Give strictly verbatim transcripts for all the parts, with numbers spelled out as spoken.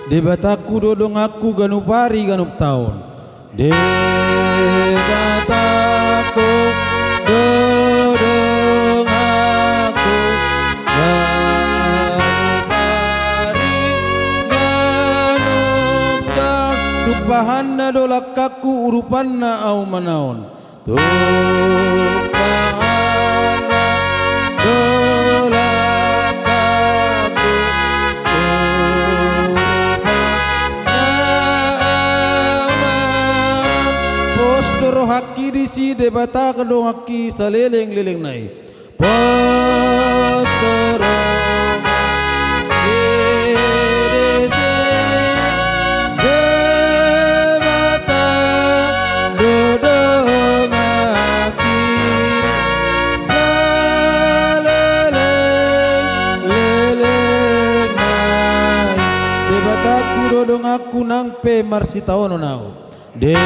Debatangku do donganku ganup ari ganup taon. Debatangku do donganku ganup ari ganup taon. Tumpahanna do langkangku, urupanna ahu manaon. Tumpahanna do langkangku, urupanna ahu manaon. Pos do rohangki disi, Debata do donganki salelenglelengna i. Pos do rohangki disi, Debata do donganki salelenglelengna i. Debatangku do donganku nang pe marsitaonon ahu. Debatangku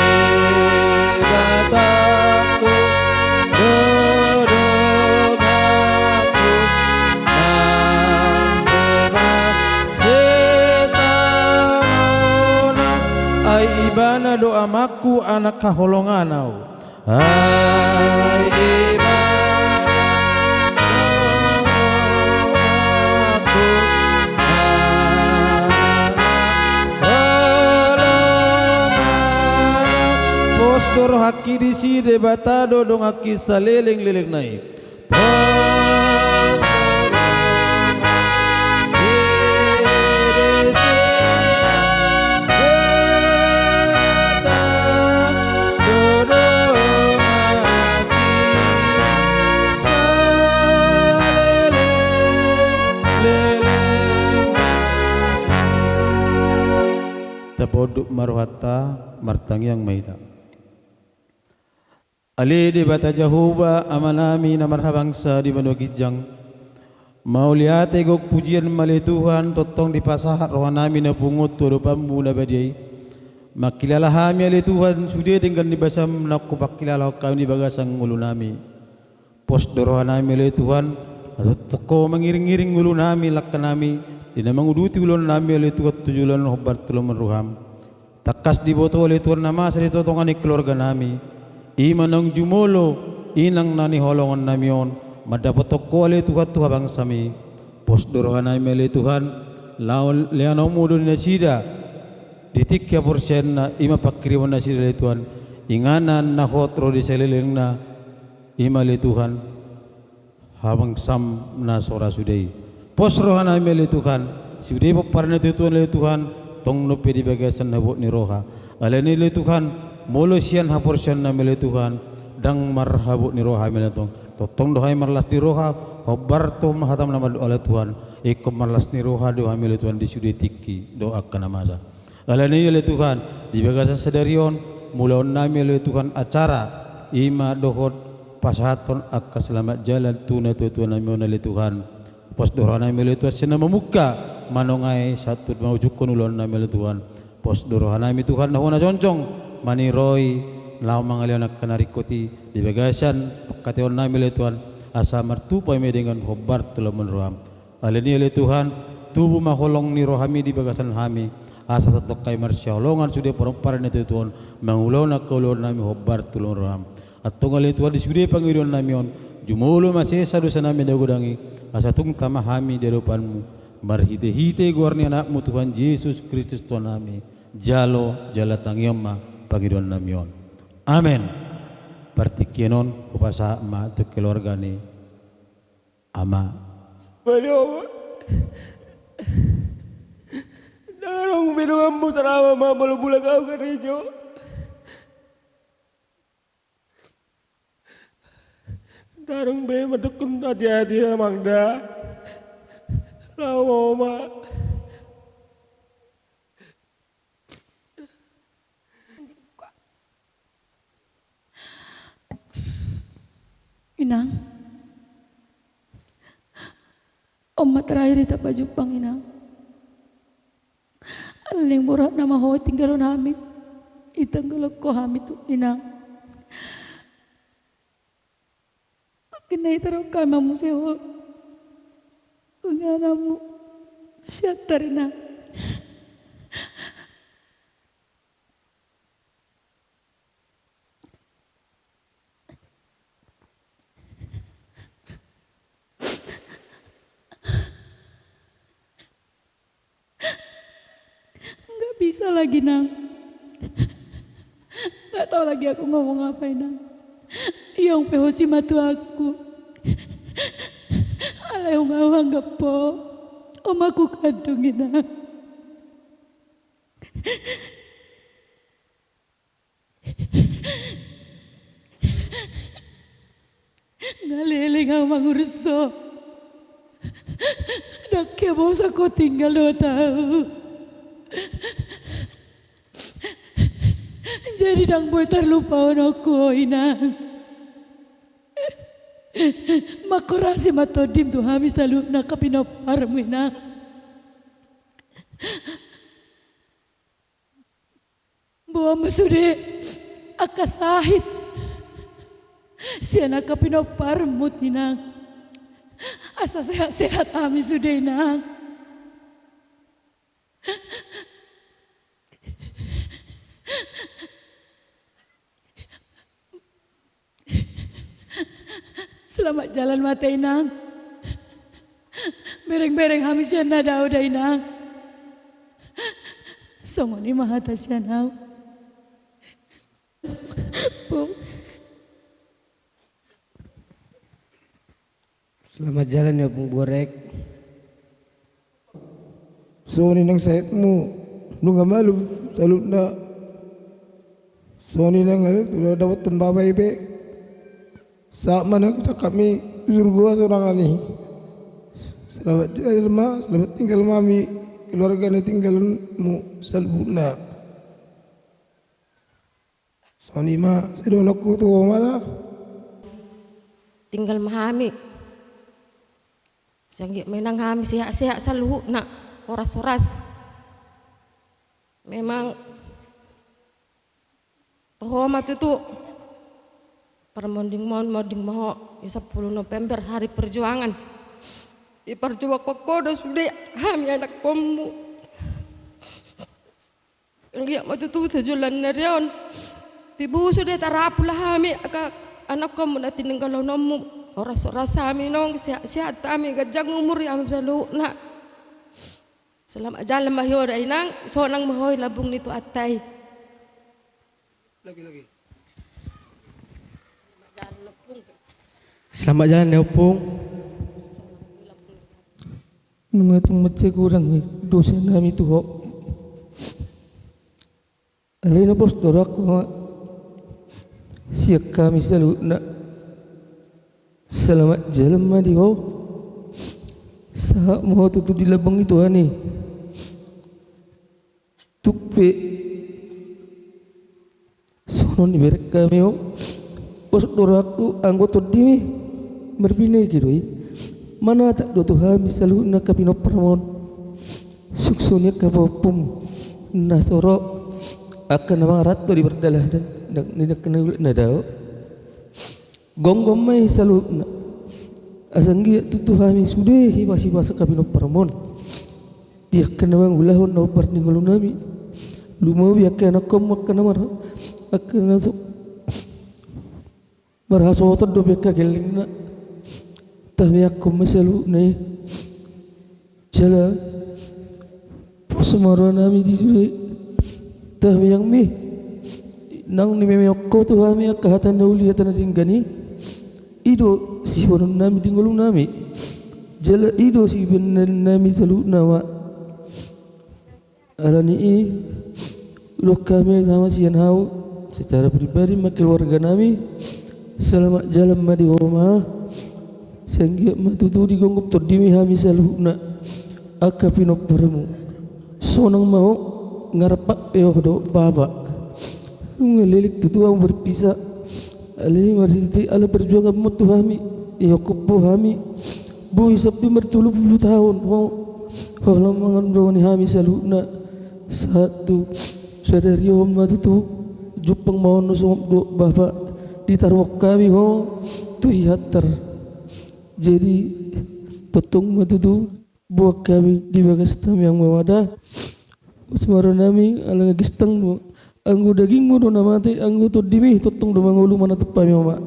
do donganku nang pe marsitaonon. Ai Ibana do amangku, anak haholongan ahu. Ai Ibana do amangku, anak haholongan ahu. Pos do rohangki disi, Debata do donganki salelenglelengna i. Pos do rohangki disi, Debata do donganki salelenglelengna i. Tapunduk ma rohanta, martangiang ma hita. Ale Debata Jahowa, Amanami na marhabangsa di banua ginjang, mauliate gok pujian ma ale Tuhan, tongtong dipasahat rohanami na pungu tu adopanMu na badia i. Mangkilala hami ale Tuhan, sude denggan ni basaM naung hupangkilalahon hami di bagasan ngolunami. Pos do rohanami ale Tuhan, na tongtong Ho mangiringiring ngolunami, langkanami, di na manguduti ulaonnami ale Tuhan tu joloan hombar tu lomo ni rohaM. Tangkas diboto Ho ale Tuhan na masa di tongatonga ni keluarganami. I ma naung jumolo inang na hinaholongannami on, mandapothon Ho ale Tuhan tu habangsami. Pos do rohanami ale Tuhan, laho lehonon Ho do nasida di tingki haporseaonna, i ma pangkirimon nasida ale Tuhan. Inganan na hot ro di salelengna, i ma ale Tuhan, habangsam na so ra sude i. Pos rohanami ale Tuhan, sude pomparan ni natuatua on ale Tuhan, tong dope di bagasan habot ni roha. Alani i ale Tuhan, molo sian haporseaonnami ale Tuhan, ndang marhabot ni roha hami ale Tuhan. Tongtong do hami marlas ni roha, hombar tu hataM na mandok ale Tuhan. Ingkon marlas ni roha do hami ale Tuhan di sude tingki dohot angka na masa. Alani i ale Tuhan, di bagasan sadari on, mulaonnami ale Tuhan acara, i ma dohot pasahathon angka selamat jalan tu natuatuanami on ale Tuhan. Pos do rohanami ale Tuhan, sian na mamungka, manongai sahat tu mangujunghon ulaonnami ale Tuhan. Pos do rohanami Tuhan, na hona jongjong, maniroi, laho mangalehon angka na ringkot i, di bagasan pangkataionami ale Tuhan, asa martupa hami dengan hombar tu lomo ni rohaM. Alani i ale Tuhan, tubu ma holong ni rohaMi di bagasan hami, asa tongtong hami marsihaholongan sude pomparan ni natuatua on, mangulahon angka ulaonnami hombar tu lomo ni rohaM. Antong ale Tuhan di sude pangidoannami on, jumolo ma sesa dosanami na godang i, asa tung tama hami di adopanMu, marhitehite goar ni AnakMu Tuhan Jesus Kristus Tuhannami, jalo jala tangihon ma pangidoannami on. Amen. Partingkian on, hupasahat ma tu keluarga ni Ama. Bali oma. Ndang adong be donganmu saur matua molo mulak ahu karejo. Ndang adong be mandokkon hatiha-hatiha amang da. Laho ma oma. Inang. On ma terakhir hita pajumpang, Inang. Alai naeng boratna ma ho tinggalhon hami. Itinggalhon ho hami tu, Inang. Mangkin na hita ro hami mamuse ho. Ingananmu. Siantar, Inang. Bisa lagi, Nang. Nggak tahu lagi aku ngomong apa, Inang. Iong pe hosi ma tu aku. Alai nunga huanggap ho omakku kandung, Inang. Nunga leleng au mangurus ho. Ndang hea bosan ho tinggal dohot au. Jadi ndang boi tarlupahononku ho, Inang. Mangkorasi ma tondim tu hami saluhutna angka pinomparmu, Inang. Boan ma sude angka sahit sian angka pinomparmu, Inang. Asa sehat-sehat hami sude, Inang. Selamat jalan ma ate, Inang. Bereng-bereng hami sian na dao da, Inang. Songon i ma hata sian au. Pung. Selamat jalan ya, Pung Borek. Songon i nang sahitmu, nunga malum saluhutna. Songon i nang, eh, udah dapat tembaba ibe. Sahat ma nang cakap mi surgo atau nang ani. Selamat jalan ma, selamat tinggal ma hami, keluarga na tinggalmu saluhutna. Songon i ma sai dohononku tu ho ma da. Tinggal ma hami. Sai anggiat ma, Inang, hami sehat-sehat saluhutna, horas-horas. Memang toho ma tutu. Parmonding ma on, monding ma ho di sampulu November, hari perjuangan. Diparjuangkon ho do sude hami anakkonmu. Anggiat ma tutu tu joloan ni ari on tibu sude tarapul hami angka anakkonmu na tininggalhononmu. Horas-horas hami, Inang, sehat-sehat hami, ganjang umur hami saluhutna. Selamat jalan ma ho da, Inang, sonang ma ho di lambung ni Tuhanta i. Lagi, lagi. Selamat jalan ya, Ompung. Nunga tung mansai godang dosa nami tu ho. Alai na pos do rohangku ma sian hami saluhutna. Selamat jalan ma di ho. Sahat ma ho tutu di lambung ni Tuhan i. Tung pe songon i, bereng hami ho. Pos do rohangku anggo tondimi marbinege do i. Manatap do tu hami saluhutna angka pinomparmon. Suksuk ni angka pahompum na so ro, angka na mangaranto di pardalanan, na, di angka na dao. Gomgom ma i saluhutna. Asa anggiat tutu hami sude hibasibas angka pinomparmon. Di angka na mangulahon na hombar ni ngolunami. Lumobi angka anakkonmu, angka na mar-, angka na so marhasohotan dope angka gellengna. Tamiangkon ma saluhutna i. Jala pos ma rohanami di sude. Tamiang ma i. Naung nimemeong ho tu hami angka hata na uli, hata na denggan i. I do siboanonnami di ngolunami. Jala i do sibahenonnami saluhutna ma. Alani i, dok hami sama sian hau secara pribadi ma keluarganami. Selamat jalan ma di ho ma. Sai anggiat ma tutu digomgom tondimi hami saluhutna angka pinomparmu. Sonang ma ho, ngarap pe ho dohot bapa. Nunga leleng tutu ahu berpisah. Alai marhite ala perjuanganmu tu hami, ihophop hami. Boi sampe martolu pulu taon ho, holan mangaranto hami saluhutna. Sahat tu sadari on ma tutu, jumpang ma ho songon dohot bapa, ditaruhon hami ho tu Siantar. Jadi tongtong ma tutu boan hami di bagas tamiangmu ma da. Pos ma rohanami, ala gistang do. Anggo dagingmu do na mate, anggo tondimi tongtong do mangolu manatap hami, Oma.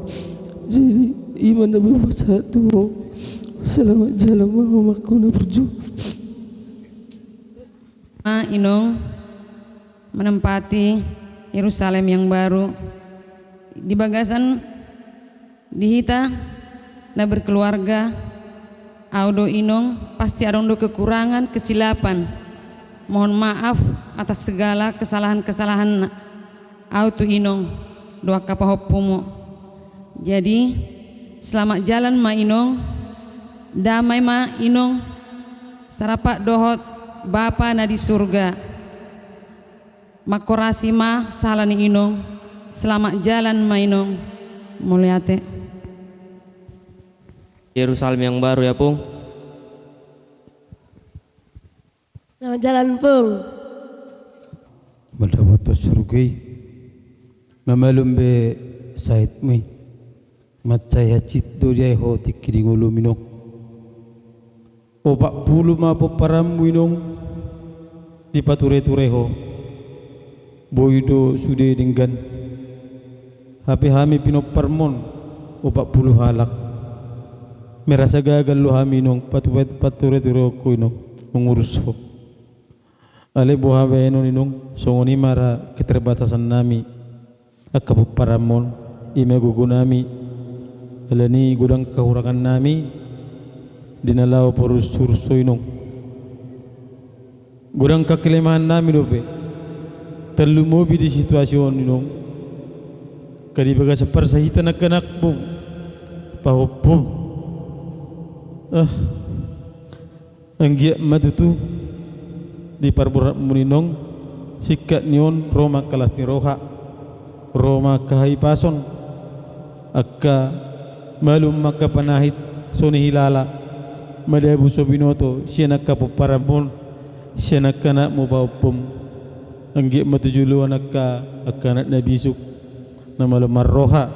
Jadi i ma na boi hupasahat tu ho. Selamat jalan ma, Omakku na burju. Ma, Inong. menempati Yerusalem yang baru. Di bagasan di hita na berkeluarga, au do inong pasti adong do kekurangan, kesilapan. Mohon maaf atas segala kesalahan-kesalahan au tu inong dohot angka pahompumu. Jadi, selamat jalan ma inong, damai ma inong, sarapat dohot Bapa na di surga. Mangkorasi ma sala ni inong, selamat jalan ma inong. Mauliate. Yerusalem yang baru ya, Pung. Selamat jalan, Pung. Mandapothon surgo i. Mamalum be sahitmu i. Mansai hansit do diae ho tingki di ngolumi, inong. Opat pulu ma pomparanmu, inong, dipatureture ho. Boi do sude denggan. Hape hami pinomparmon opat pulu halak. Merasa gagal do hami, inong, patu-, patureturehonku, inong, mangurus ho. Alai boha baenon, inong, songon i ma ra keterbatasan nami. Angka pomparanmon, i ma gogo nami. Alani godang kahurangan nami di na laho parurushon, inong. Godang angka kelemahan nami dope. Tarlumobi di situasi on, inong. Angka di bagasan parsahitan angka anakmu, pahompum. Ah. Anggiat ma tutu di parboratmuna, inong, singkat ni on ro ma angka las ni roha, ro ma angka hahipason, angka malum ma angka panahit so nihilala, madabu so binoto sian angka pomparanmon, sian angka anakmu, pahompum. Anggiat ma tutu joloan angka, angka anak na bisuk, na malo marroha.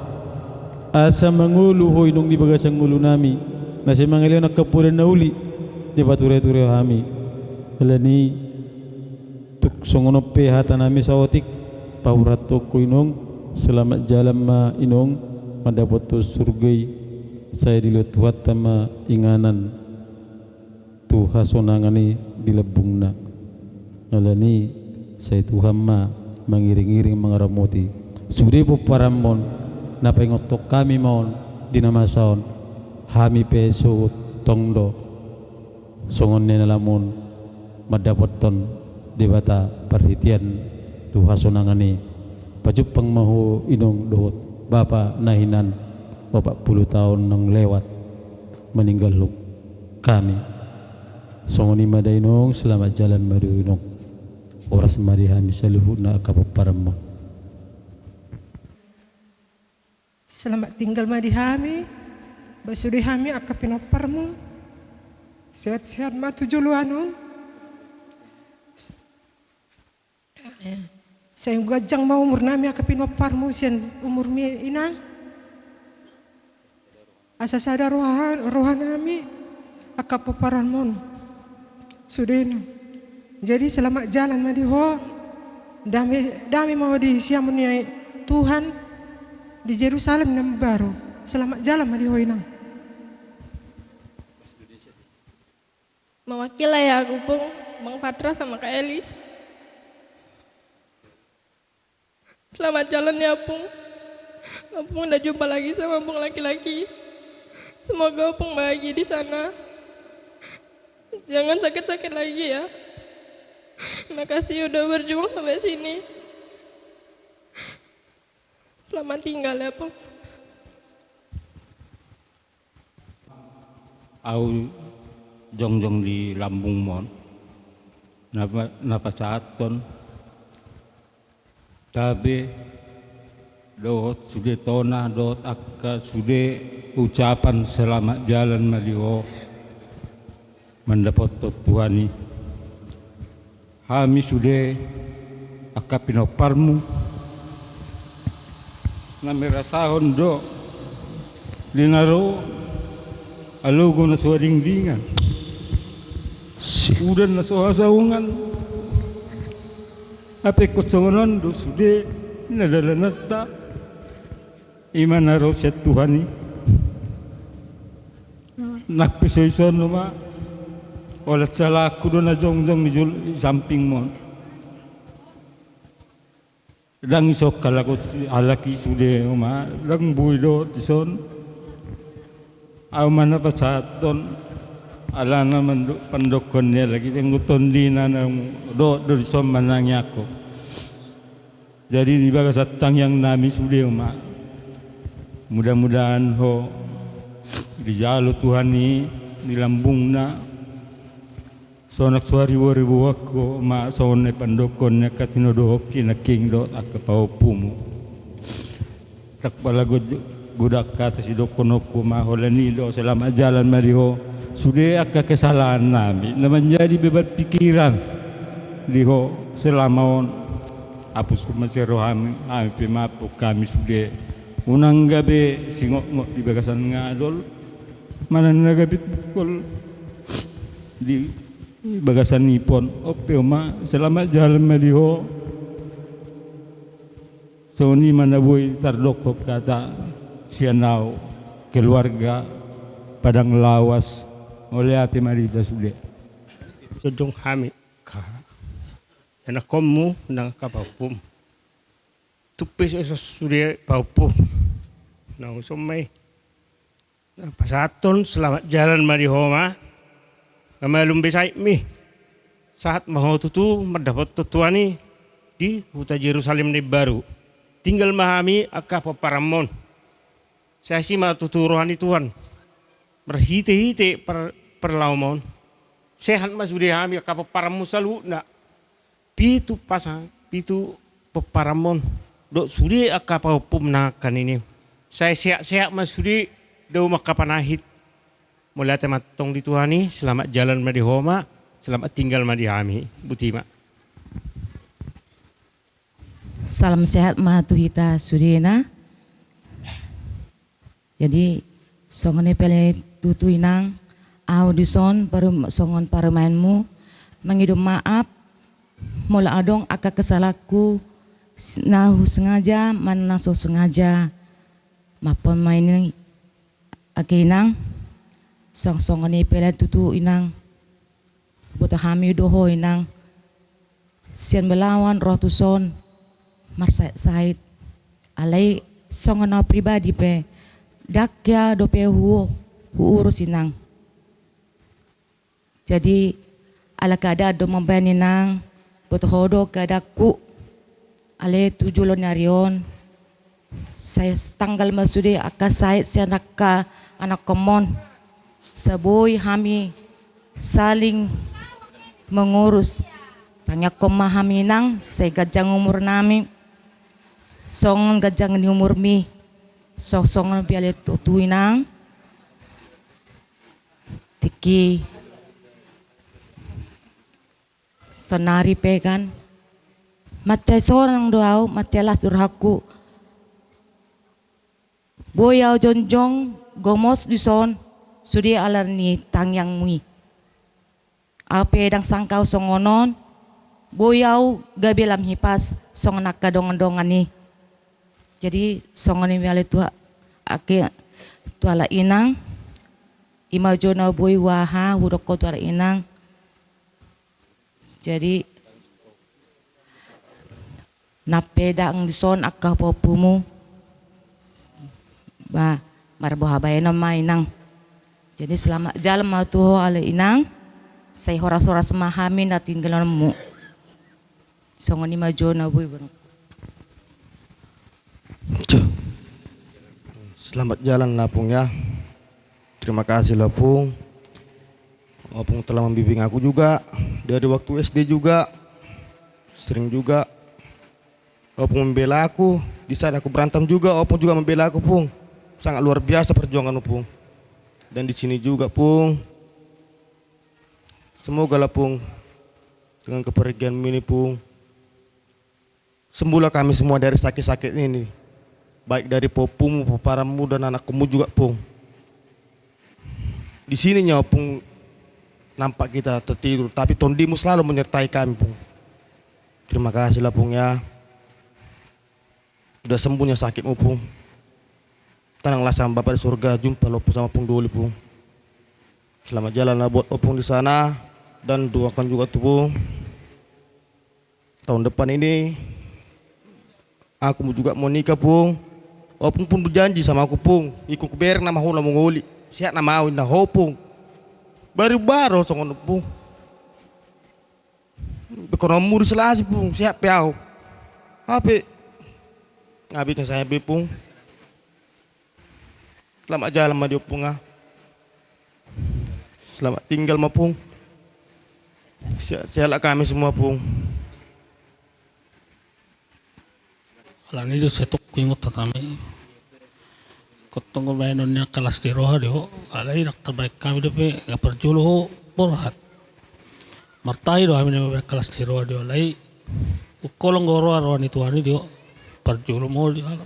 Asa mangolu ho, inong, di bagasan ngolu nami, na sai mangalehon angka poda na uli, dipatureture hami. Alani tung songon on pe hata nami saotik, pahuranhonku, inong, selamat jalan ma, inong, mandapothon surgo i, sai dilehon Tuhanta ma inganan tu hasonangan i di lambungna. Alani sai Tuhan ma mangiring-iring, mangaramoti sude pomparanmon. Na paingothon hami ma on di na masa on, hami pe so tong do songon na i, na lam on mandapothon Debata parhitean tu hasonangan i. Pajumpang ma ho, inong, dohot bapa na hinan opat pulu taon naung lewat maninggalhon hami. Songon i ma da, inong, selamat jalan ma di ho, inong. Horas ma di hami saluhutna angka pomparanmon. Selamat tinggal ma di hami, ba sude hami angka pinomparmu. Sehat-sehat ma tu joloan on. Sai ganjang ma umur nami angka pinomparmu sian umurmi, inang. Asa sada roha, roha nami angka pomparanmon sudena. Jadi selamat jalan ma di ho. Dame, dame ma ho di siamun ni Tuhan di Jerusalem na baru. Selamat jalan ma di ho, inang. Mewakili ayahku, Pung, Bang Patra sama Kak Elis. Selamat jalan ya, Pung. Apung udah jumpa lagi sama Pung laki-laki. Semoga Pung bahagia di sana. Jangan sakit-sakit lagi ya. Makasih udah berjuang sampai sini. Selamat tinggal ya, Pung. Au jongjong di lambungmon, na pa-, na pasahathon tabe dohot sude tona dohot angka sude ucapan selamat jalan ma di ho mandapothon Tuhan i. Hami sude angka pinomparmu na merasahon do di na ro alogo na so adingdingan, udan na so hasaungan. Hape ingkon songon on do sude na dalananta. I ma na ro sian Tuhan i. Nang pe so ison ma, olat salahku do na jongjong di jol-, di sampingmon. Ndang dison halak i, halak i sude, Oma, ndang boi dohot dison. Au ma na pasahathon, alana mando-, pandokkon ni halak i, anggo tondina naung dohot do dison manangiangkon. Jadi di bagasan tangiang nami sude, Oma, mudah-mudahan ho dijalo Tuhan i di lambungna, sonang so haribo-riboan ho, Oma, songon na pandokkon ni angka tinodohonki nangkin dohot angka pahompumu. Ndang pola go-, godang hata sidohononku, Oma, holan i do, selamat jalan ma di ho. Sude angka kesalahan nami na manjadi beban pikiran di ho selama on, hapuskon ma sian roham hami pe, maafkon hami sude. Unang gabe singotngot di bagasan ngadol, manang na gabe pukol di bagasan ipon. On pe, Oma, selamat jalan ma di ho. Songon i ma na boi tardokkon hata sian au, keluarga Padang Lawas. Mauliate ma di hita sude. Jongjong hami, ka, ianakhonmu nang angka pahompum. Tung pe so, so sude pahompum. Naung dison ma i. Na pasahathon selamat jalan ma di ho, Oma. Na malum be saitmi. Sahat ma ho tutu mandapothon Tuhan i di huta Jerusalem na imbaru. Tinggal ma hami angka pomparanmon. Sai asi ma tutu roha ni Tuhan marhite-hite par-, parlaom on. Sehat ma sude hami angka pomparanmon saluhutna. Pitu pasa-, pitu pomparanmon dohot sude angka pahompum nang angka ninim. Sai sehat-sehat ma sude, dao ma angka panahit. Mauliate ma tong di Tuhan i, selamat jalan ma di ho, Oma, selamat tinggal ma di hami. Boti ma. Salam sehat ma tu hita sudena. Jadi, songon i pe ale tutu, Inang, au dison parum-, songon parumaenmu, mangido maaf molo adong angka kesalahanku, s-, na husengaja manang na so sengaja. Maafhon ma i, angka Inang. Song-, songon i pe ale tutu, Inang, boto hami do ho, Inang, sian Balawan ro tuson marsahit-sahit. Alai songon au pribadi pe, ndang hea dope hu-, huurus, Inang. Jadi, ala keadaan do mambaen, Inang, boto ho do keadaanku. Ale tu jolo ni ari on, sai tanggal ma sude angka sahit sian angka anakhonmon. Sai boi hami saling mengurus. Tangiangkon ma hami, Inang, sai ganjang umur nami, songon ganjang ni umurmi. Song-, songon pe ale tutu, Inang. Tingki sonari pe kan, mansai sonang do au, mansai las do rohangku. Boi au jongjong gomos dison, sude ala ni tangiangmu i. Au pe ndang sangkap au songon on, boi au gabe lam hipas songon angka dongan-dongan i. Jadi, songon i ma ale tu a-, angka, tu halak inang, i ma jo na boi huaha, hudokkon tu halak inang. Jadi, nang pe ndang dison angka pahompumu, ba, marboha bahenon ma, Inang. Jadi, selamat jalan ma tu ho ale Inang, sai horas-horas ma hami na tininggalhononmu. Songon i ma jo na boi, Bang. Selamat jalan, Lapung, ya. Terima kasih, Lapung. Lapung telah membimbing aku juga dari waktu S D juga. Sering juga Lapung membela aku. Di saat aku berantem juga, Lapung juga membela aku, Pung. Sangat luar biasa perjuanganmu, Pung. Dan di sini juga, Pung. Semoga, Lapung, dengan kepergianmu ini, Pung, sembuhlah kami semua dari sakit-sakit ini, baik dari pahompumu, pomparanmu, dan anakmu juga, Pung. Di sini nyawa, Pung, nampak kita tertidur, tapi tondimu selalu menyertai kami, Pung. Terima kasih, Lapung, ya. Sudah sembuhnya sakitmu, Pung. Tenanglah sama Bapa di surga, jumpa Lapung sama Pung Doli, Pung. Selamat jalan lah buat Lapung di sana, dan doakan juga tuh, Pung, tahun depan ini Aku mo juga mau nikah, Pung. Ompung pun berjanji sama aku, Pung. Ingkon hubereng nama ho na mangoli. Sehat nama au, inna ho, Pung. Baru-baru songon, Pung. Ekonomi muri selasi, Pung. Sehat pe au. Hape. Ngabit saya be, Pung. Selamat jalan ma di Ompung, ah. Selamat tinggal ma, Pung. Sehat, sehatlah kami semua, Pung. Alani do setuk ingot tatami. Kottong baenon ni angka las ni roha do, alai ndang tabaen kami dope, nga parjolo ho borhat. Martahi do hami na baen angka las ni roha do, alai ungkolong do roha, roha ni Tuhan i do, parjolo mo di alam.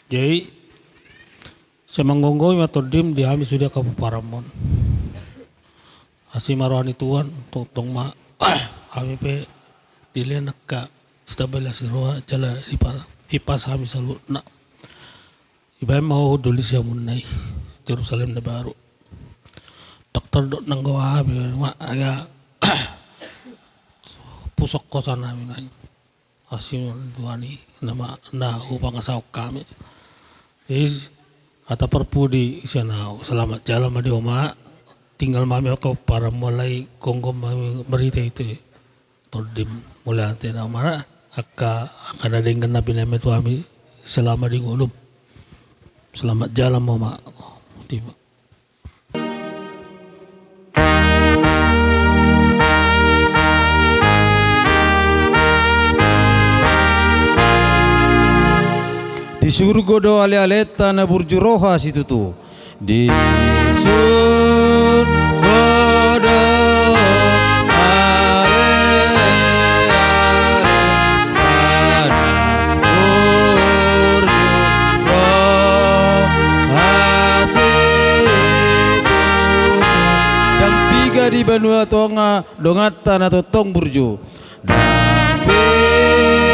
Jadi, sai manggomgomi ma tondim di hami sude angka pomparanmon. Asi ma roha ni Tuhan, tongtong ma hami pe dilehon angka sitambalas ni roha, jala dipa-, hipas hami saluhutna. Ibaen ma ho doli siamunna i, Jerusalem na baru. Dokter dok nanggo hami ma, aga pusok kosan hami nai. Asi Tuhan i nama na hupangasahon hami. Is hata parpudi sian au, selamat jalan ma di ho ma. Tinggal ma hami angka pomparanmon, alai gomgom ma hami marhite-hite tondim. Mauliate nama angka, angka na denggan na binaen tu hami selama di ngolum. Selamat jalan ma ho ma. Tima. Di surgo do ale-aleta na burju roha situtu. Di surgo do ale-ale Dang piga di banua tonga donganta na tongtong burju. Dang piga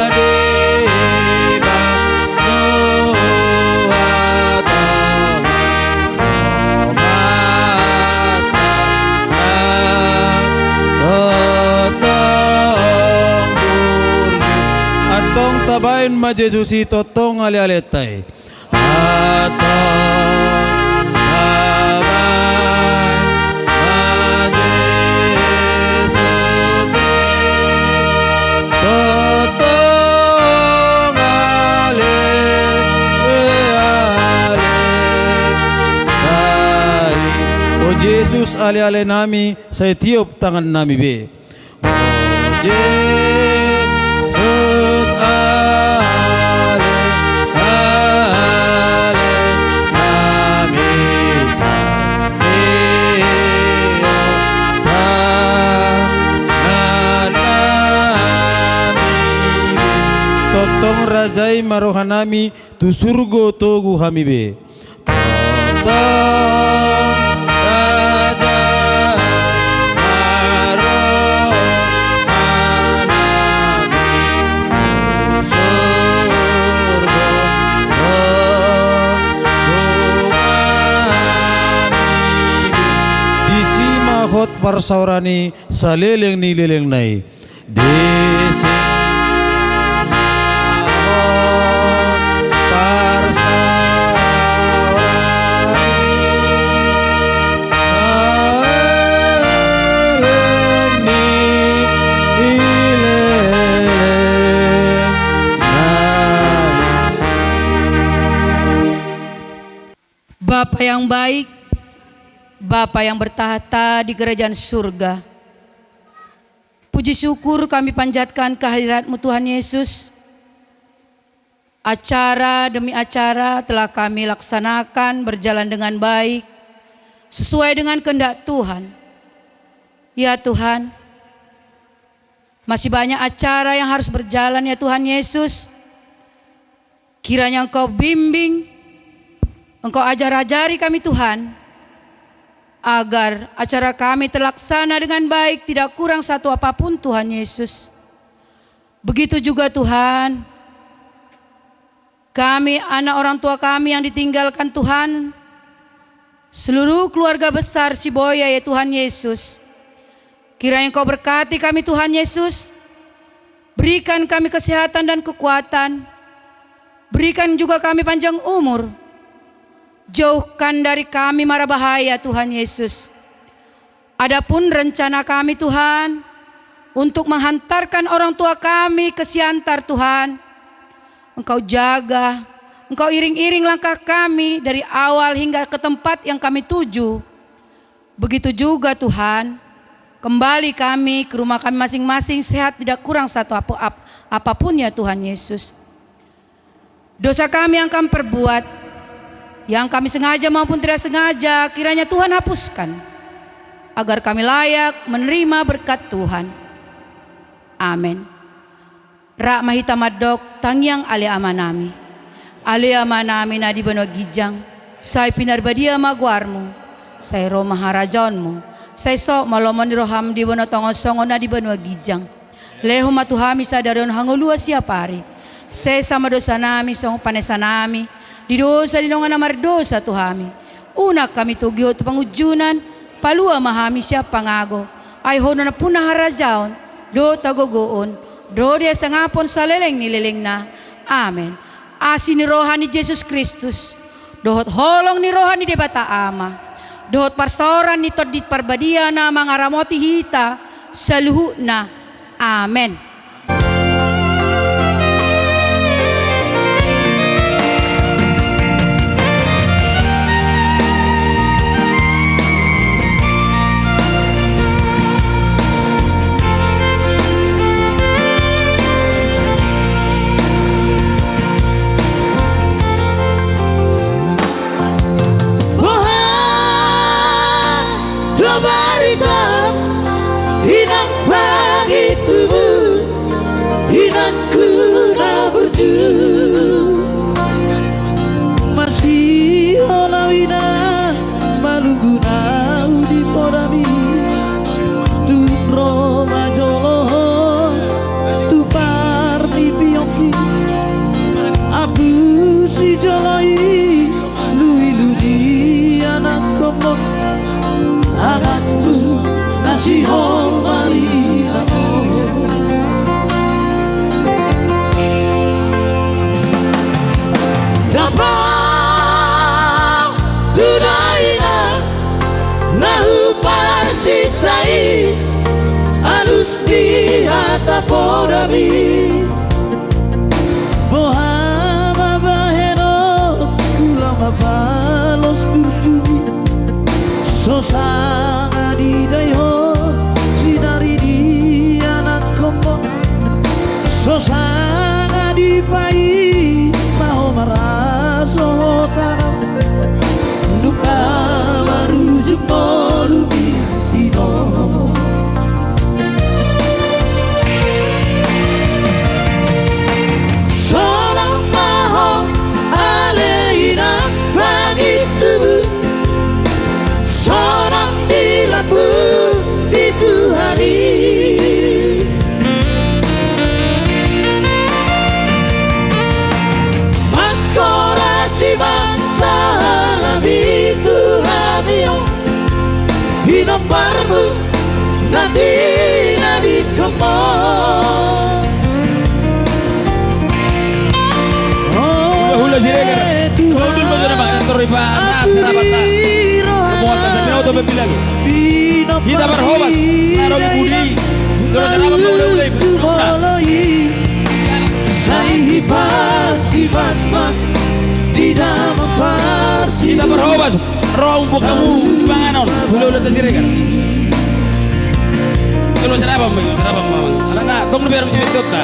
di banua tonga donganta na tongtong burju. Antong tabaen ma Jesus i tongtong ale-aleta i. Antong tabaen ma Jesus i tongtong ale-aleta i. O Jesus, ale-alenami, sai tiop tangannami be. O Jesus, ale-alenami, sai tiop tangannami be. Tongtong rajai ma rohanami, tu surgo togu hami be. Tongtong rajai ma rohanami, tu surgo togu hami be. Disi ma hot parsaoran i saleleng ni lelengna i. Disi ma hot parsaoran i saleleng ni lelengna i. Bapa yang baik, Bapa yang bertahta di kerajaan surga, puji syukur kami panjatkan ke hadirat-Mu, Tuhan Yesus. Acara demi acara telah kami laksanakan berjalan dengan baik, sesuai dengan kehendak Tuhan. Ya Tuhan, masih banyak acara yang harus berjalan, ya Tuhan Yesus. Kiranya Engkau bimbing, Engkau ajar-ajari kami, Tuhan, agar acara kami terlaksana dengan baik, tidak kurang satu apapun, Tuhan Yesus. Begitu juga, Tuhan, kami, anak orang tua kami yang ditinggalkan, Tuhan, seluruh keluarga besar Siboya, ya Tuhan Yesus. Kiranya Engkau berkati kami, Tuhan Yesus. Berikan kami kesehatan dan kekuatan. Berikan juga kami panjang umur. Jauhkan dari kami mara bahaya, Tuhan Yesus. Adapun rencana kami, Tuhan, untuk menghantarkan orang tua kami ke Siantar, Tuhan, Engkau jaga, Engkau iring-iring langkah kami dari awal hingga ke tempat yang kami tuju. Begitu juga, Tuhan, kembali kami ke rumah kami masing-masing sehat, tidak kurang satu apa, ap-, apapun, ya Tuhan Yesus. Dosa kami yang kami perbuat, yang kami sengaja maupun tidak sengaja, kiranya Tuhan hapuskan, agar kami layak menerima berkat Tuhan. Amen. Rap ma hita mandok tangiang Ale Amanami. Ale Amanami na di banua ginjang, sai pinarbadia ma goarmu, sai ro ma harajaonmu, sai saut ma lomo ni roham di banua tonga on songon na di banua ginjang. Lehon ma tu hami sadari on hangoluan siapari. Sesa ma dosanami songon panesanami di dosa ni dongan na mardosa tu hami. Unang hami togihon tu pangunjunan, palua ma hami sian pangago. Ai Ho do nampuna harajaon dohot hagogoon dohot hasangapon saleleng ni lelengna. Amen. Asi ni roha ni Jesus Kristus, dohot holong ni roha ni Debata Ama, dohot parsaoran ni Tondi Parbadia na mangaramoti hita saluhutna. Amen. Boha do barita, inang pagi tubu, inangku na burju. Marsiholong inang, malungun au di podami. Tung ro ma jolo ho tu parnipiongki. Apusi jolo i luilu ni anakkonmu, anakmu na sihol marina. Dapot tu dainang na huparsinta i, alus ni hata podami. Boha ma bahenonku, laho mabalos burjumu. So sanga didai ho sinari di anakkonmu, so sanga dipaima ho marhasohotan. Dung na marujung ngolu i, inang. Sonang ma ho ale inang pagi tubu, sonang di lambung ni Tuhan i. Mangkorasi ma sahalami tu hami on, pinomparmu na tinadingkonmu. Hulahula Siregar, hundul ma jolo ma, tor ipa na serapat na. Semua tasabina oto bebbi lagi. Hita parhobas na ro di pudi. Jolo serapat ma hulahula i. Sai hibas-hibas ma di damang parsi. Hita parhobas. Ro umpuk hamu sipanganon, hulahula ta Siregar. Jolo sarapan ma, sarapan ma. Alana tong na biar mesti betot ta.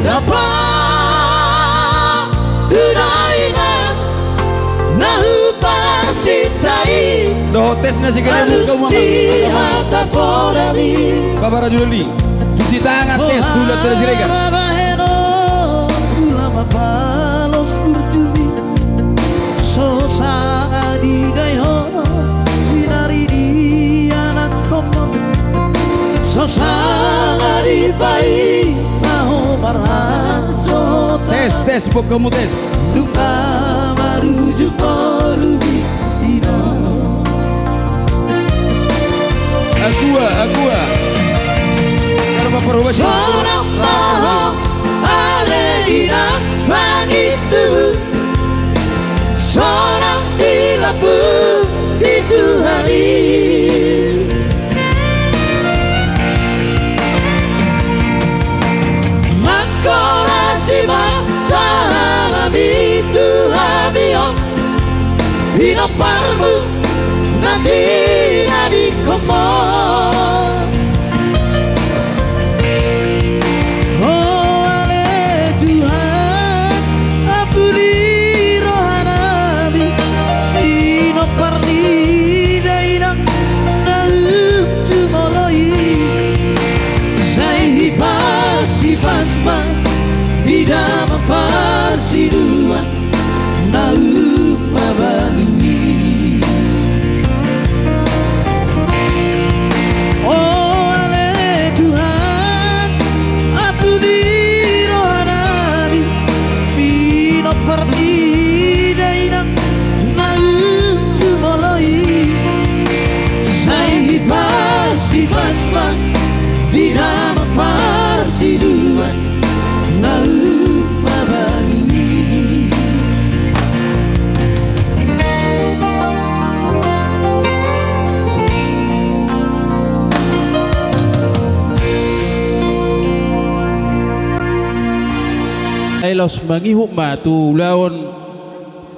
Dapot tu dainang na huparsinta i. Dohot tes na sigede. Alus ni hata podami. Bapak Rajulali. Cuci tangan, tes dulu dari Siregar. Boha ma bahenonku, laho mabalos Sangari pai ma ho marhasohotan. Tes, tes, bokamu tes. Nunga marujung ngolu di inang. Agua, agua. Sonang ma ho ale inang pangintubu. Sonang di lambung di Tuhan i. Mangkorasi ma sahalami tu hami on. Pinomparmu na tinadingkon ma. O ale Tuhan, ampuni rohanami, pinompar ni dainang na jumolo i. Sai hipas-hipas ma di damang parsiduan na umbabalui. O ale Tuhan, ampuni rohanami, pinompar ni dainang na jumolo i. Sai hipas-hipas ma di damang parsiduan na umbabalui. Ai laos mangihut ma tu ulaon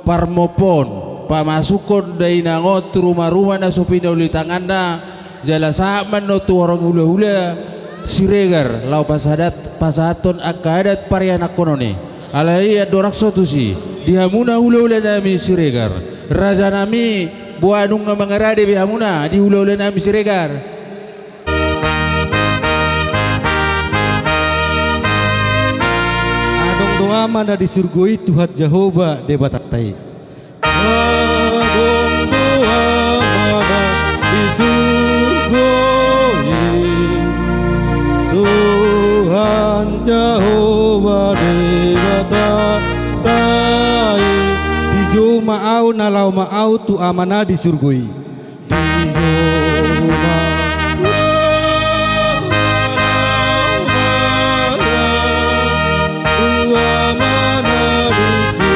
parmompoon, pamasukhon dainang on tu ruma-ruma na so pinauli tanganna, jala sahat ma annon tu horong hula-hula Siregar, laho pasahat-, pasahathon angka adat parianakhonon i. Alai andorang so tusi, di hamuna hula-hula nami Siregar, raja nami, boha nunga mangarade be hamuna di hula-hula nami Siregar? Adong do Ama na di surgo i, Tuhan Jahowa Debatanta i. Adong do Ama na di surgo i, Tuhan Jahowa Debatanta i. Dijou ma ahu na laho ma ahu tu Ama na di surgo i. Dijou ma ahu na laho ma ahu tu Ama na di surgo i.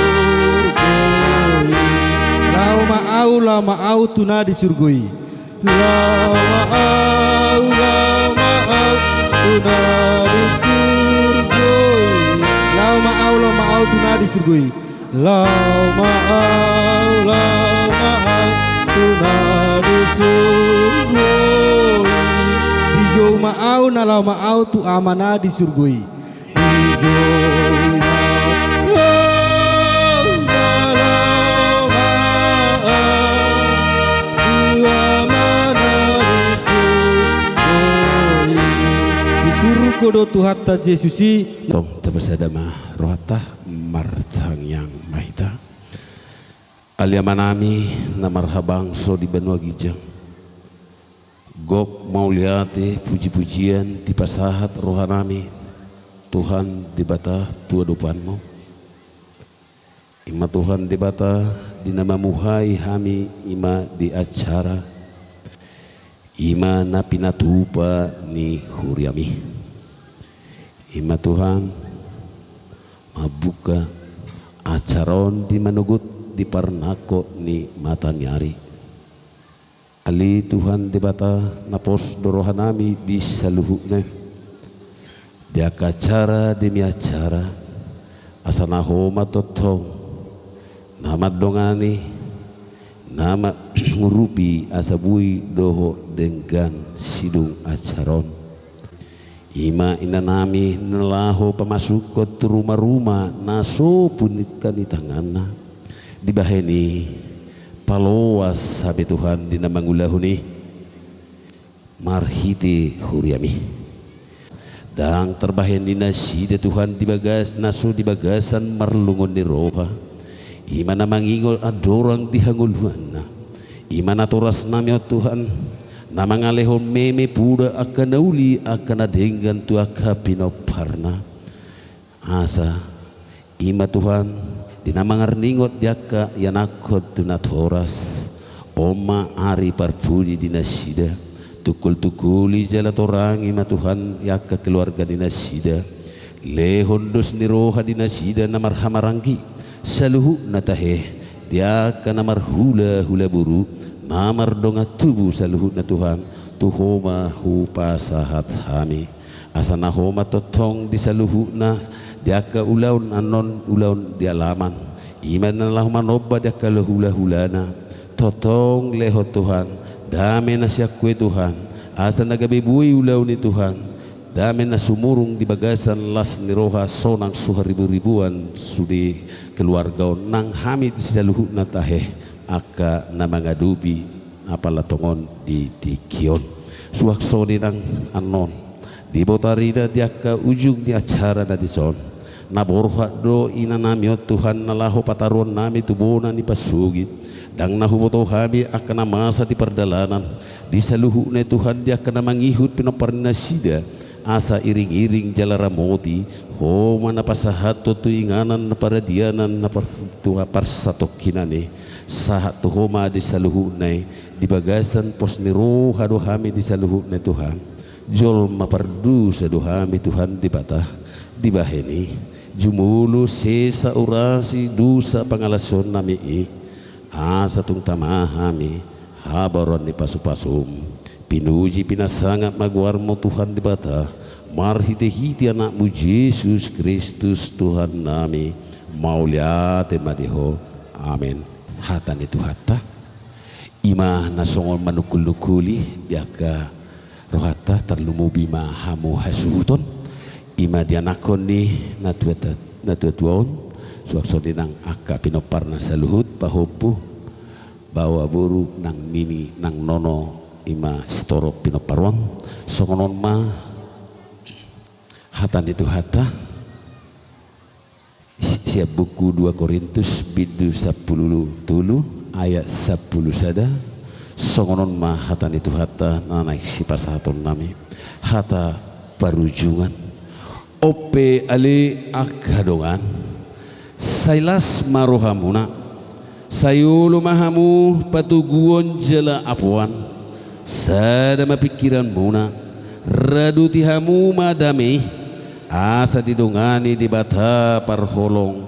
Laho ma ahu, laho ma ahu tu na di surgo i. Laho ma ahu, laho ma ahu tu na di surgo i. Laho ma ahu, laho ma ahu tu na di surgo i. Laho ma ahu, laho ma ahu tu na di surgo i. Dijou ma ahu na laho ma ahu tu Ama na di surgo i. Dijou ma ahu na laho ma ahu tu Ama na di surgo i. Di surgo do Tuhanta Jesus i. Tong tapasada ma rohanta. Martangiang ma hita. Ale Amanami na marhabangso di banua ginjang, gok mauliate puji-pujian dipasahat rohanami, Tuhan Debata, tu adopanMu. I ma Tuhan Debata, di na mamuhai hami i ma di acara, i ma na pinatupa ni huriaMi. I ma Tuhan, mambuka acara on di manogot di parnangkok ni mataniari. Ale Tuhan Debata, na pos do rohanami di saluhutna, di angka acara demi acara, asa na Ho ma tongtong na mandongani, na mangurupi asa boi dohot denggan sidung acara on. I ma inanami na laho pamasukhon tu ruma-ruma na so pinauli tanganna. Dibahen i paloas hami Tuhan di na mangulahon i marhite huriaMi. Ndang tarbahen ni nasida Tuhan di bagas, na so di bagasan marlungun ni roha. I ma na mangingot andorang di hangoluanna. I ma natorasnami on Tuhan, Na mangalehon meme, poda angka na uli, angka na denggan tu angka pinomparna. Asa i ma Tuhan, di na mangarningot di angka ianakhon tu natoras, on ma ari parpudi di nasida. Tungkol-tungkoli jala torangi ma Tuhan di angka keluarga di nasida. Lehon dos ni roha di nasida na marhahamaranggi saluhutna tahe, di angka na marhulahula boru, na mardongan tubu saluhutna Tuhan, tu Ho ma hupasahat hami. Asa na Ho ma tongtong di saluhutna, di angka ulaon annon, ulaon di alaman. I ma na laho manomba di angka hulahulana. Tongtong lehon Tuhan, dame na sian Ho i Tuhan, asa na gabe boi ulaon i Tuhan, dame na sumurung di bagasan las ni roha sonang suharibu-ribuan sude keluarga on nang hami di saluhutna tahe angka na mangadopi apala tongon di tingki on. Suang songon i nang annon, di botarina di angka ujung ni acara na dison, na borhat do inanami on Tuhan na laho pataruonnami tu bona ni pasogit. Ndang na huboto hami angka na masa di pardalanan, di saluhutna Tuhan di angka na mangihut pinompar ni nasida, asa iring-iring jala ramoti, Ho ma na pasahathon tu inganan na paradianan na par-, tu parsatongkinan i, sahat tu Ho ma di saluhutna i, di bagasan pos ni roha do hami di saluhutna Tuhan. Jolma pardosa do hami Tuhan Debata, dibahen i jumolo sesa urasi dosa pangalaosionnami i, asa tung tama hami habaoran ni pasu-pasum. Pinuji pinasangap ma goarmu Tuhan Debata, marhite-hite Anakmu Jesus Kristus Tuhannami, mauliate ma di Ho. Amen. Hata ni Tuhanta. I ma na songon manungkul-nungkuli di angka rohanta, tarlumobi ma hamu hasuhuton. I ma di anakhon ni natua-, natua-tua on, suang songon i nang angka pinomparna saluhut, pahompu, baoa boru nang nini nang nono, i ma sitorop pinompar on. Songon on ma hata ni Tuhanta. Si-, sian buku dua Korintus bindu sampulu tolu ayat sampulu sada. Songon on ma hata ni Tuhanta na naeng sipasahatonnami. Hata parujungan. On pe ale angka dongan, sai las ma rohamuna, sai olo ma hamu patoguon jala apoan, sada ma pingkiranmuna, raduti hamu ma dame i, asa didongani Debata parholong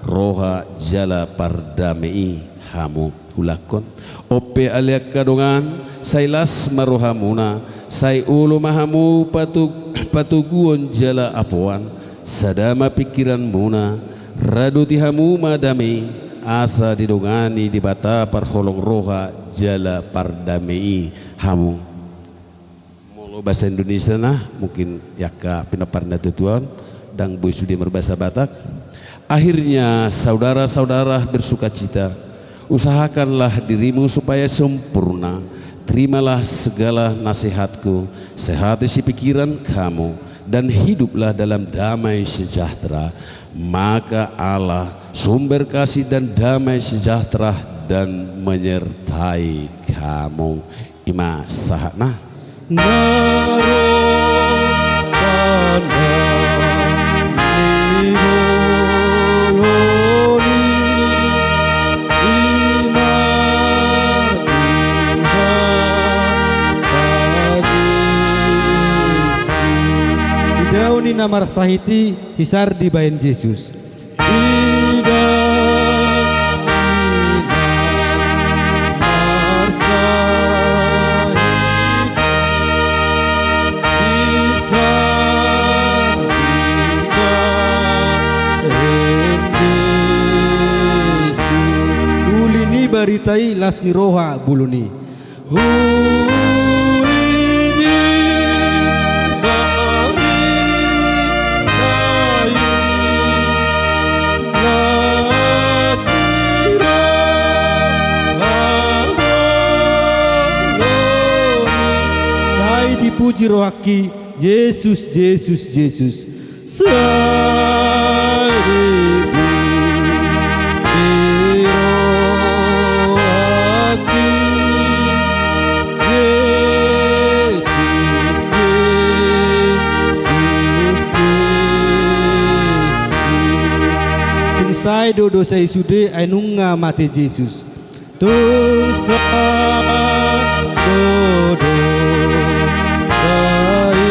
roha jala pardame i hamu. Huulakhon. On pe ale angka dongan, sai las ma rohamuna, sai olo ma hamu patu-, patoguon jala apoan, sada ma pingkiranmuna, raduti hamu ma dame i, asa didongani Debata parholong roha jala pardame i hamu. Molo bahasa Indonesia na, mungkin i angka pinompar natua-tua on, ndang boi sude marbahasa Batak. Akhirnya, saudara-saudara, bersukacita, usahakanlah dirimu supaya sempurna, terimalah segala nasihatku, sehati sepikiran kamu, dan hiduplah dalam damai sejahtera. Maka Allah, sumber kasih dan damai sejahtera, dan menyertai kamu. I ma sahatna. Na ro tanda ni bolon i, i ma Tuhanta Jesus. Di dao ni na marsahit i, hisar dibahen Jesus. Ida ni na marsahit i, hisar dibahen Jesus. Uli ni barita i, las ni roha bolon i. Uli ni barita i, las ni roha bolon i. Sai dipuji rohangki, Jesus, Jesus, Jesus. Sai dipuji rohangki, Sai do dosa i sude ai nunga mate Jesus. Tung sai do dosa i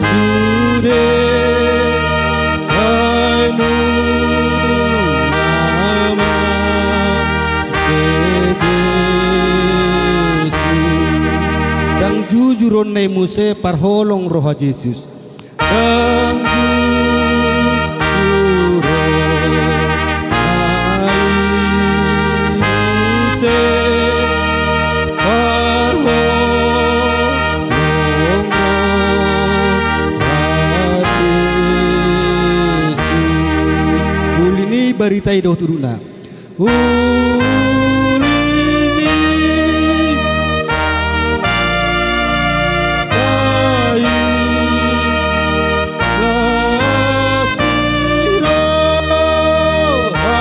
sude ai nunga mate Jesus. Ndang jujur on nai muse parholong roha Jesus. Ndang jujur on nai muse parholong roha Jesus. Uli ni barita i dohot udutna. Uli ni las ni roha.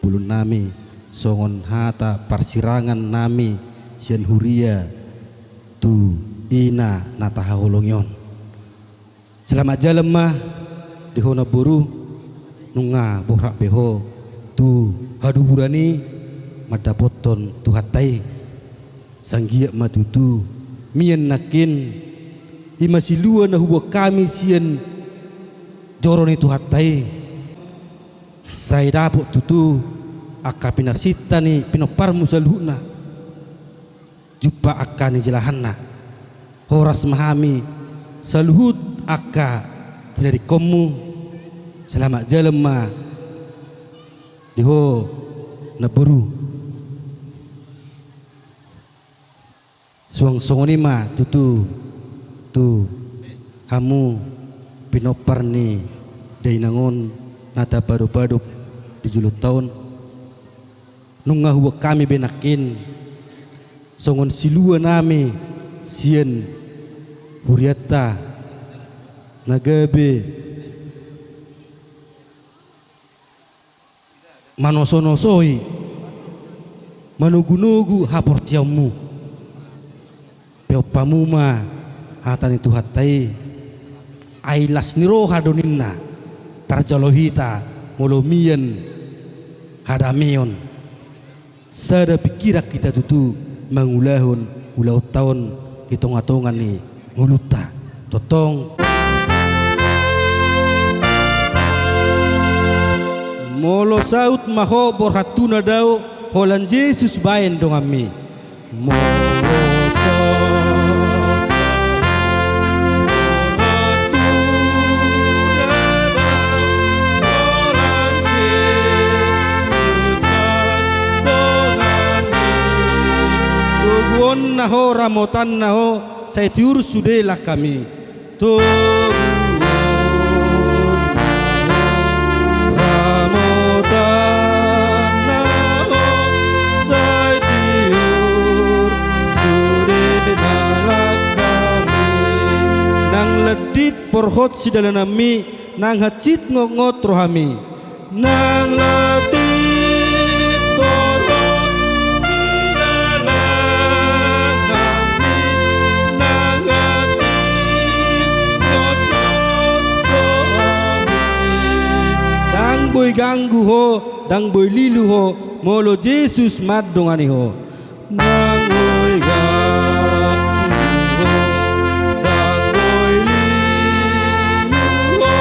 Bolon nami songon hata parsirangan nami sian huria tu ina na tahaholongi on. Selamat jalan ma di ho namboru, nunga borhat be ho tu haduburan i mandapothon Tuhanta i. Sanggiat ma tutu mian nangkin, i ma silua na huboan hami sian joro ni Tuhanta i. Sai dapot tutu angka pinarsinta ni pinomparmu saluhutna. Jumpang angka nijalahanna. Horas ma hami saluhut angka tinadingkonmu. Selamat jalan ma di ho namboru. Suang songon i ma tutu tu hamu pinompar ni dainang on na tapadopadop di joloanta on. Nunga huboan hami be nangkin songon silua nami sian hurianta na gabe manosonosoi, manogunogu haporseaonmu. Peop hamu ma hata ni Tuhanta i, ai las ni roha do ninna, tarjalo hita molo mian hadameon. Sada pingkiran hita tutu mangulahon ulaonta on di tongatonga ni ngolunta. Tongtong. Molo saut ma ho borhat tu na dao, holan Jesus baen donganmi. Molo saut ma ho borhat tu na dao, holan Jesus baen donganmi. Toguonna ho, ramotanna ho, sai tiur sude langkami. Toguonna ho, ramotanna ho, sai tiur sude na langkami. Ndang landit porhot sidalananmi, ndang hansit ngotngot rohami. Ndang landit porhot sidalananmi, ndang hansit ngotngot rohami. Ndang boi ganggu ho, ndang boi lilu ho, molo Jesus mandongani ho. Ndang boi ganggu ho, ndang boi lilu ho.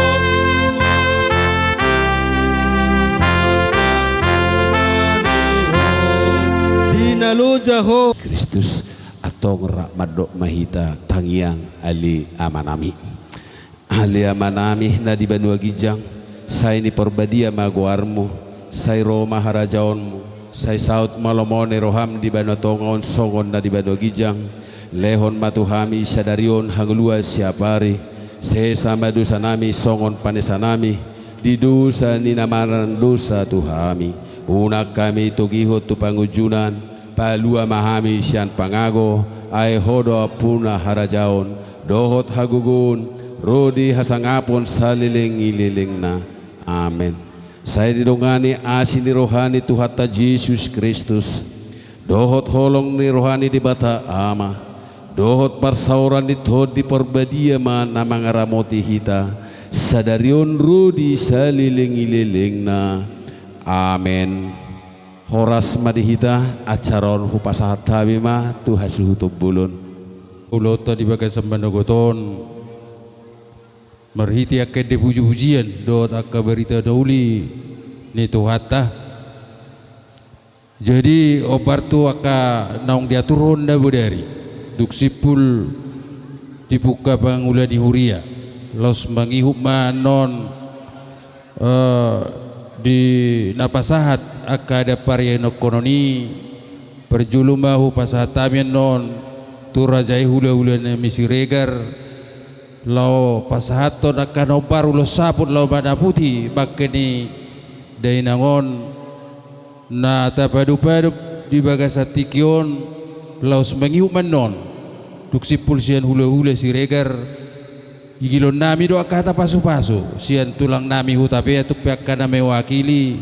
Di na loja ho. Kristus, antong rap mandok ma hita tangiang, ale Amanami. Ale Amanami na di banua ginjang, sai ni parbadia ma goarmu, sai ro ma harajaonmu, sai saut ma lomo ni roham di banua tonga on songon na di banua ginjang. Lehon ma tu hami sadari on hangoluan siapari, sesa ma dosanami songon panesanami di dosa ni na mardosa tu hami. Unang hami togihon tu pangunjunan, Palua ma hami sian pangago, ai Ho do ampuna harajaon, dohot hagogoon, ro di hasangapon saleleng ni lelengna. Amen. Sai didongani asi ni roha ni Tuhanta Jesus Kristus, dohot holong ni roha ni Debata Ama, dohot parsaoran ni Tondi Parbadia ma na mangaramoti hita, sadari on ro di saleleng ni lelengna. Amen. Horas ma di hita, acara on hupasahat hami ma tu hasuhuton bolon. Ulaonta di bagasan manogot on, marhite angka ende pujipujian dohot angka barita na uli ni Tuhanta. Jadi, hombar tu angka naung diaturhon na bodari, dung simpul dipungka pangula ni huria, laos mangihut ma annon, eh, di na pasahat angka adat parianonhonon i. Parjolo ma hupasahat hami annon tu raja i, hulahula nami Siregar, laho pasahathon angka na hombar ulos saput laho manaputi bangke ni dainang on na tapadopadopi di bagasan tingki on, laos mangihut ma annon dung simpul sian hulahula Siregar. Igilon nami do angka hata pasupasu sian tulang nami Hutapea, tung pe angka na mewakili.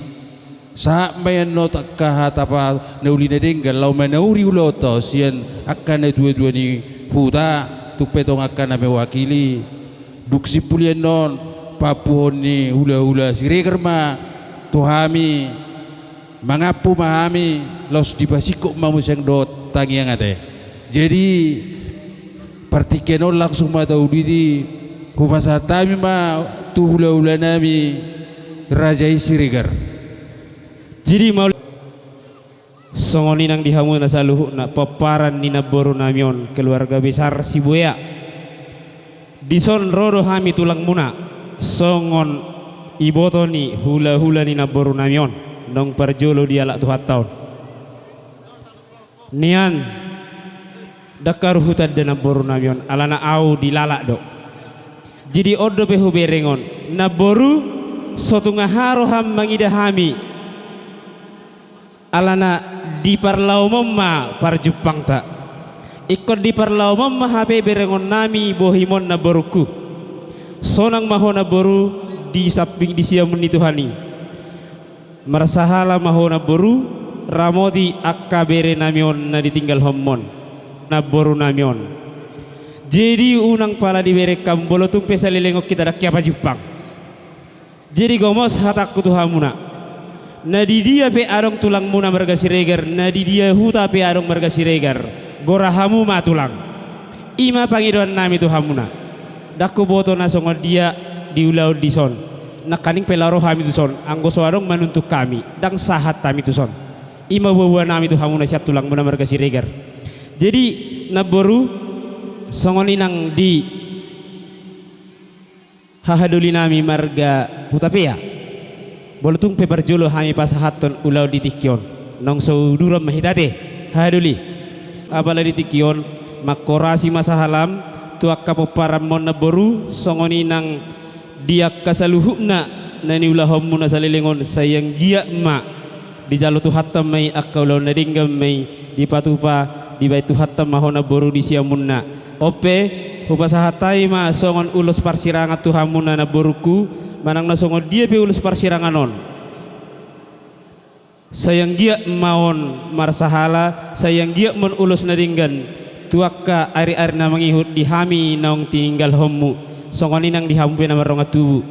Sahat ma i annon angka hata pa na uli na denggan laho manauri ulaonta on sian angka natuatua ni huta, tung pe tong angka na mewakili. Dung simpul i annon, pampuhon ni hulahula Siregar ma tu hami, mangampu ma hami, laos dipasingkop ma muse dohot tangiang, ate. Jadi, partingkian on langsung ma tauliti, hupasahat hami ma tu hulahula nami raja i Siregar. Jadi, mau songon i nang di hamuna saluhutna pomparan ni namboru nami on, keluarga besar Sibuea. Dison ro do hami tulangmuna, songon iboto ni hulahula ni namboru nami on, naung parjolo dialap Tuhanta on. Nian, ndang haru hutanda namboru nami on, alana ahu dilalap do. Jadi on dope huberengon, namboru, so tung aha roham mangida hami. Alana di parlaomon ma parjumpangta. Ingkon di parlaomon ma hape berengon nami bohim on, namborungku. Sonang ma ho namboru di samping di siamun ni Tuhan i. Marsahala ma ho namboru, ramoti angka bere nami on na ditinggalhonmon, namboru nami on. Jadi unang pala diberengkon, molo tung pe saleleng on hita ndang hea pajumpang. Jadi gomos hatangku tu hamuna. Na di dia pe adong tulangmuna marga Siregar, na di dia huta pe adong marga Siregar, gora hamu ma tulang. I ma pangidoan nami tu hamuna. Ndang huboto na songon dia di ulaon dison. Nangkaning pe laho ro hami tuson, anggo so adong manuntung hami, ndang sahat hami tuson. I ma boaboa nami tu hamuna sian tulangmuna marga Siregar. Jadi, namboru, songon i nang di hahadoli nami marga Hutapea. Molo tung pe parjolo hami pasahathon ulaon di tingki on, naung so uduran ma hita, ate, hahadoli. Apala di tingki on, manghorasi ma sahalam tu angka pomparanmon, namboru, songon i nang di angka saluhutna na niulahonmuna saleleng on, sai anggiat ma dijalo Tuhanta ma i angka ulaon na denggan ma i dipatupa, dibahen Tuhanta ma ho namboru di siamunna. On pe, hupasahat hami ma songon ulos parsirangan tu hamuna namborungku, manang na songon dia pe ulos parsirangan on. Sai anggiat ma on marsahala, sai anggiat ma on ulos na denggan tu angka ariari na mangihut di hami naung tininggalhonmu, songon i nang di hamu pe na mardongan tubu.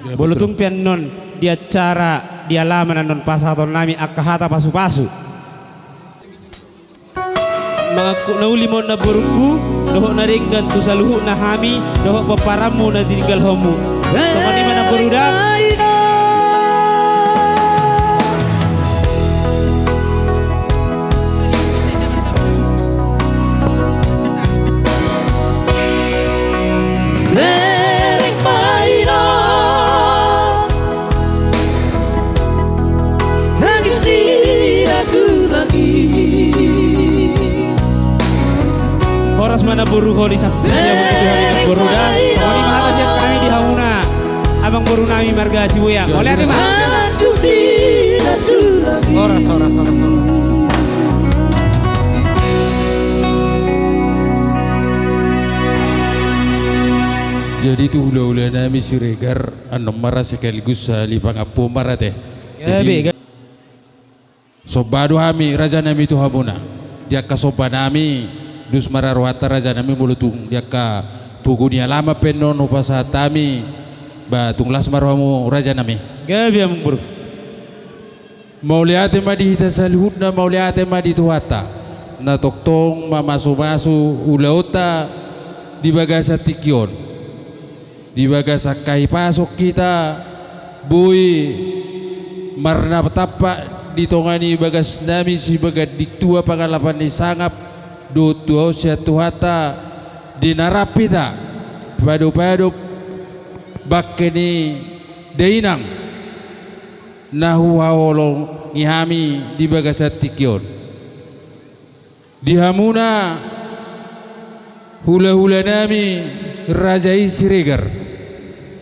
Ya, betul. Molo tung pe annon di acara di alaman annon pasahaton nami angka hata pasupasu. Mangangkut na uli ma on namborungku, dohot na denggan tu saluhutna hami, dohot pomparanmu na tininggalhonmu. Songon i ma namboru da. Bereng ma i da. Tangis ni natulang i. Horas ma namboru, ho di samping dia, mungkin Tuhan, namboru da. Songon i ma hata sian hami di hamuna amangboru nami marga Sibuea. Mauliate ma. Horas, horas, horas, horas. Jadi tu hulahula nami Siregar, annon ma ra sekaligus sahali pangampuon ma ra ate. Jadi somba do hami raja nami tu hamuna. Di angka somba nami, dos ma ra rohanta raja nami, molo tung di angka pogu ni alaman pe annon hupasahat hami, ba tung las ma rohamu raja nami. Gabe amang boru. Mauliate ma di hita saluhutna, mauliate ma di Tuhanta na tongtong mamasumasu ulaonta di bagasan tingki on. Di bagasan hahipason hita boi marnatampak di tonga ni bagas nami sibaganding tua pangalapan ni sangap dohot tuaon sian Tuhanta di na rap hita padopadop bangke ni dainang na huhaholongi hami di bagasan tingki on. Di hamuna hulahula nami raja i Siregar.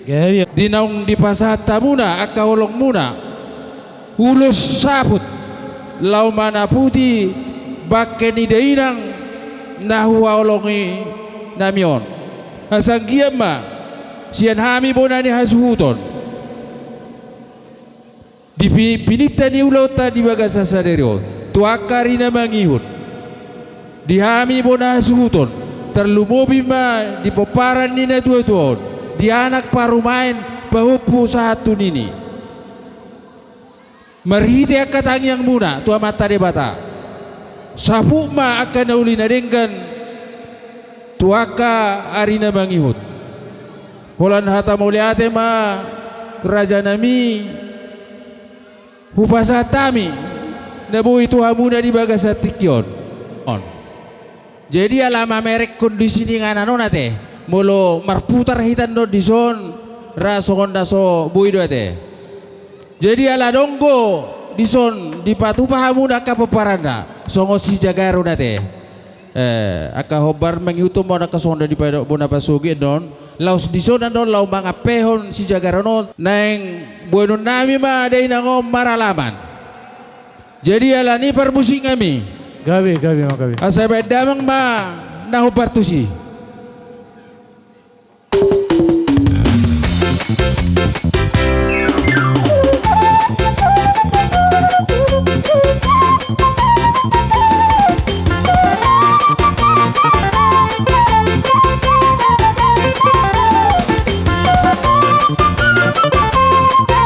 Gabe. Di naung dipasahat hamuna angka holongmuna ulos saput laho manaputi bangke ni dainang na huhaholongi nami on. Asa anggiat ma sian hami bona ni hasuhuton di pi-, pininta ni ulaonta di bagasan sadari on tu angka ari na mangihut. Di hami bona hasuhuton, tarlumobi ma di pomparan ni natuatua on, di anak parumaen pahompu sahat tu nini. Marhite angka tangiangmuna tu Amanta Debata, saput ma angka na uli na denggan tu angka ari na mangihut. Holan hata mauliate ma raja nami hupasahat hami na boi tu hamuna di bagasan tingki on. On. Jadi ala mamereng kondisi ni inganan on ate, molo marputar hita annon dison, ra songon na so boi do ate. Jadi ala donggo dison dipatupa hamuna angka pomparanna songon sijagaron ate. Eh, angka hombar mangihuthon ma on angka songon na dipaidok bona pasogit annon. Laos dison annon laho mangampehon sijagaron on, naeng boanon nami ma dainang on maralaman. Jadi ala ni parmusik nami. Gabe, gabe ma gabe. Asa baen damang ma na hombar tusi.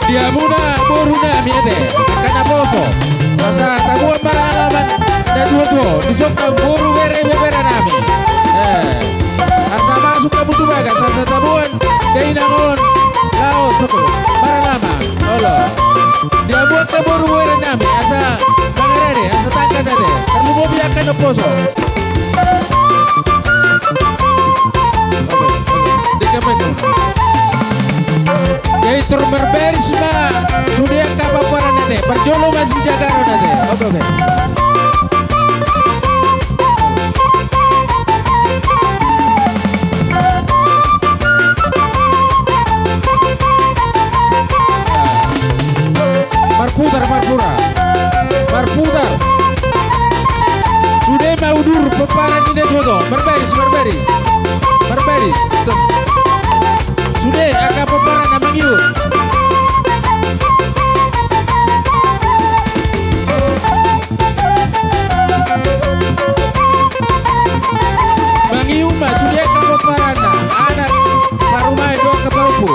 Di hamuna boru nami ate, angka naposo, asa taboan maralaman natuatua on, disungkun boru bere bebere nami. Eh, asa masuk hamu tu bagas, asa taboan dainang on laho, sungkun, maralaman. Olo. Di hamu angka boru bebere nami, asa mangarade, asa tangkas ate, tarlumobi angka naposo. Jadi tor marbaris ma sude angka pomparan ate, parjolo ma sijagaron ate. Oke, oke. Marputar, marputar. Marputar. Sude ma udur pomparan i, sude, marbaris, marbaris. Marbaris. Sude angka pomparan na mangihut. Mangihut ma sude angka pomparanna, anak parumaen dohot angka pahompu.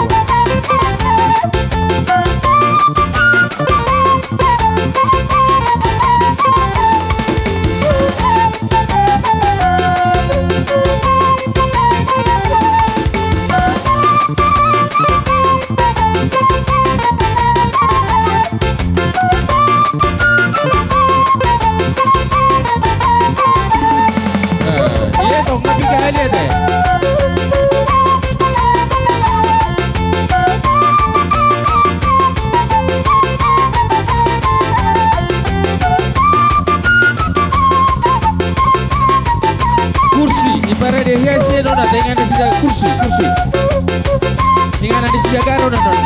Ia tong na piga hali ate. Kursi, iparade hian sian on ate, inganan ni sija-, kursi, kursi. Inganan ni sijagaron on.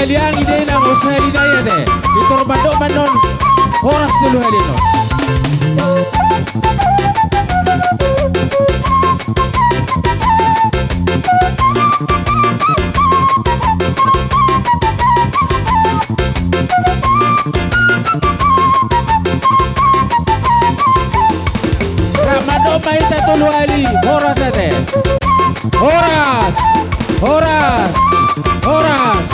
Liang ide nang osali nai ate. Pintor mandok manon. Horas tolu hali non. Rap mandok ma hita tolu hali. Horas ate. Horas. Horas. Horas.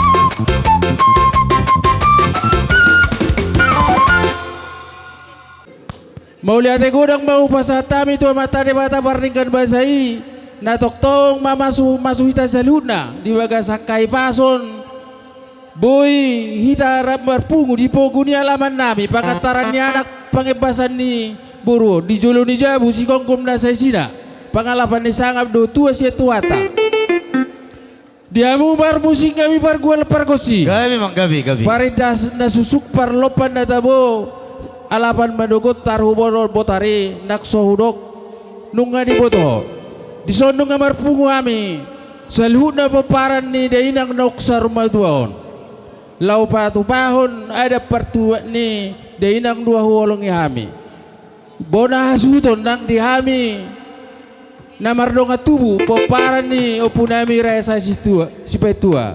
Mauliate godang ma hupasahat hami tu Amanta Debata pardenggan basa i, na tongtong ma masu, masu hita saluhutna di bagasan hahipason, boi hita rap marpungu di pogu ni alaman nami, pangantaran ni anak, pangembasan ni boru on, di jolo ni jabu sigomgom nasa isina, pangalapan ni sangap do tua sian Tuhanta. Di hamu parmusik nami, pargual pargonsi. Gabe, Amang, gabe, gabe. Parindahan na susuk, parlompan na tabo, alapan manogot, tarhuboto botari, nang so hudok, nunga diboto ho. Dison nunga marpungu hami, saluhutna pomparan ni dainang naung saur matua on. Laho patupahon adat partuat ni dainang, dua huolongi hami. Bona hasuhuton nang di hami na mardongan tubu, pomparan ni ompunami Raja Situa, Sipaintua.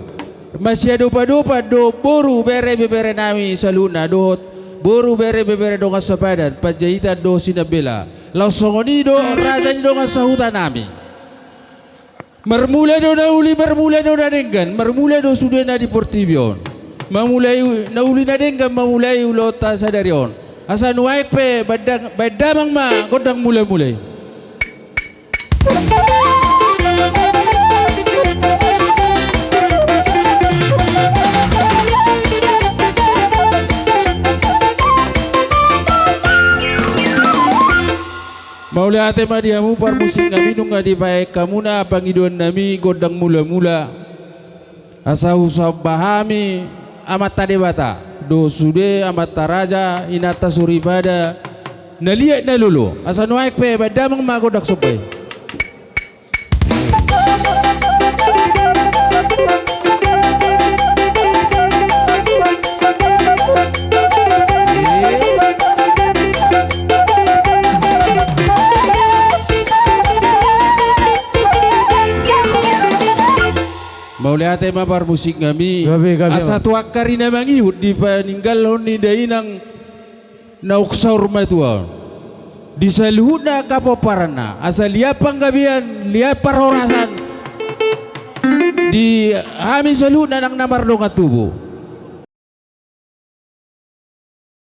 Masiadopadopan do boru, bere, beberenami saluhutna dohot boru, bere, bebere dongan sapadan, Panjaitan dohot Sinambela. Laos songon i do raja ni dongan sahutanami. Marmula do na uli, marmula do na denggan, marmula do sude na di portibi on. Mamulai u-, na uli na denggan mamulai ulaonta sadari on. Asa nuaeng pe baen dang-, baen damang ma gondang mulamula i. Mauliate ma di hamu parmusik nami, nunga dibaen hamuna pangidoan nami gondang mulamula. Asa husomba hami Amanta Debata dohot sude amanta raja, inanta soripada, na liat na lolo. Asa nuaeng pe baen damang ma gondang somba i. Mauliate ma parmusik nami. Gabe, gabe, asa ma. Tu angka ari na mangihut di paninggalhon ni dainang naung saur matua on, di saluhutna angka pomparanna, asa liat panggabean, liat parhorasan di hami saluhutna nang na mardongan tubu.